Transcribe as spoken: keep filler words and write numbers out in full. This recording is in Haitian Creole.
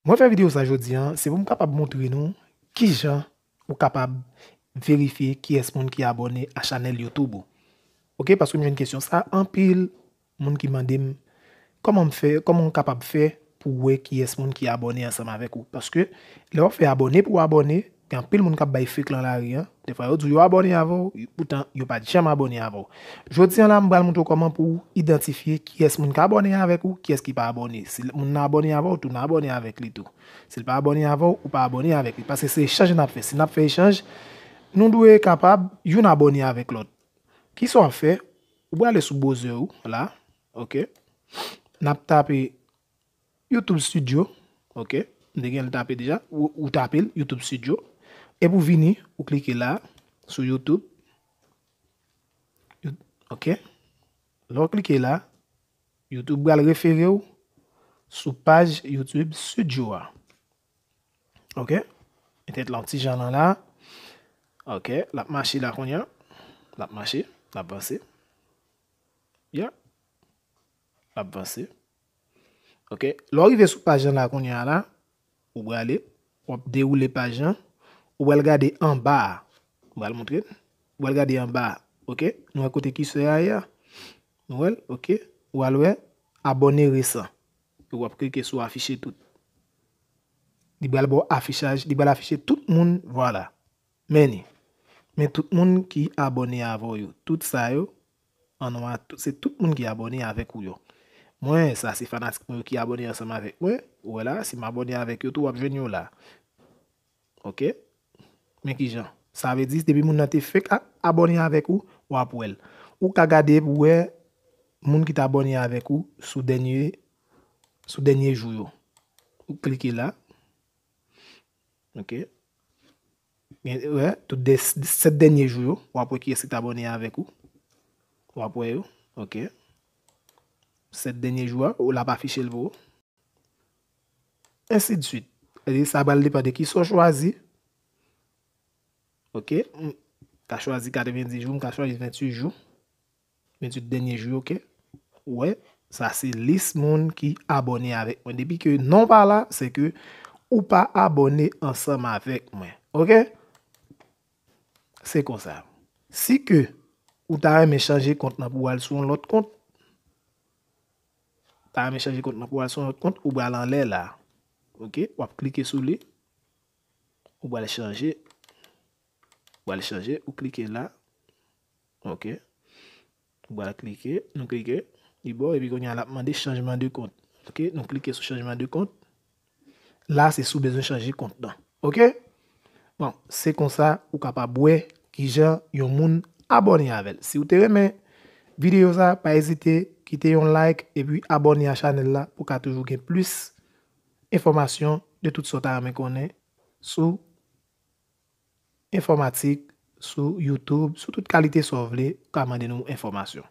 Mwen fè videyo sa jodi an, se pou m kapab montre nou kijan ou kapab verifye kiyès moun ki abòne a chanèl YouTube ou. Ok, paske m jwenn kesyon sa anpil, moun ki mande m kòman m fè, kòman m kapab fè pou wè kiyès moun ki abòne ansanm avèk ou. Paske lè w ap fè abòne pou w abòne, gen anpil moun k ap bay fake lan lari an. Defwa yo di w yo abòne avè w, poutan yo pa t janm abòne avè w. Jodi an la, m pral montre w kòman pou w idantifye kiyès moun k abòne avèk ou, kiyès ki pa abòne. Si moun nan abòne avè w, tou nan abòne avèk li tou. Si l pa abòne avè w, ou pa abòne avèk li. Paske se echanj n ap fè. Si n ap fè echanj, nou dwe kapab youn abòne avèk lòt. Kisa w ap fè? Ou prale sou browser ou la, ok? N ap tape YouTube Studio, ok? M te gen l tape deja. Ou, ou tape l, YouTube Studio. Epi w vini, ou klike la, sou YouTube. You- Ok? Lè w klike la, YouTube pral refere w sou paj YouTube Studio a. Ok? Petèt lan ti jan lan la. Ok, l ap mache la kounye a. L ap mache, l ap vanse. Ya. L ap vanse. Ok, lè w rive sou paj lan la kounye a la, ou prale, w ap dewoule paj lan, ou pral gade anba a. M pral montre n. Ou pral gade anba a. Ok, nou wè kote kisè a ye a? Nou wè l? Ok, ou pral wè abòne resan. Epi w ap klike sou afiche tout. Li pral ba w afichaj, li pral afiche tout moun, vwala. Men li. Men tout moun ki abòne avè w yo. Tout sa yo, an nwa, tout, se tout moun ki abòne avèk ou yo. Mwen, sa se fanatik mwen yo ki abòne ansanm avèk mwen. Ou wè la, si m abòne avèk yo tou, w ap jwenn yo la. Ok? Men kijan? Sa vle di, depi moun nan te fake a- abòne avèk ou, w ap wè l. Ou ka gade pou wè moun ki t abòne avèk ou sou dènye, sou dènye jou yo. Ou klike la. Ok. Gen, wè, tout de, sèt dènye jou yo, w ap wè kiyès ki t abòne avèk ou. W ap wè yo. Ok. Sèt dènye jou a, ou l ap afiche l pou ou. Ensi de suite. Sa pral depann de kisa w chwazi. Ok. M ka chwazi katrevenndis jou, m ka chwazi ventuit jou. Ventuit dènye jou, ok. Ou wè, sa se lis moun ki abòne avèk mwen. Depi ke non pa la, se ke ou pa abòne ansanm avèk mwen. Ok? Se konsa. Si ke ou ta renmen chanje kont lan pou w al sou yon lòt kont, ta renmen chanje kont lan pou w al sou yon lòt kont, ou pral anlè la. Ok? W ap klike sou li. Ou pral chanje. Ou pral chanje, ou klike la. Ok. Ou pral klike, nou klike. Li ba w, epi kounye a l ap mande chanjman de kont. Ok, nou klike sou chanjman de kont. La, se si w bezwen chanje kont lan. Ok? Bon, se konsa ou kapab wè kijan yon moun abòne avè l. Si w te renmen videyo sa, pa ezite kite yon like epi abòne a chanèl la pou w ka toujou gen plis enfòmasyon de tout sa w ta renmen konnen sou enfòmatik, sou YouTube, sou tout kalite sa w vle, ou ka mande nou enfòmasyon.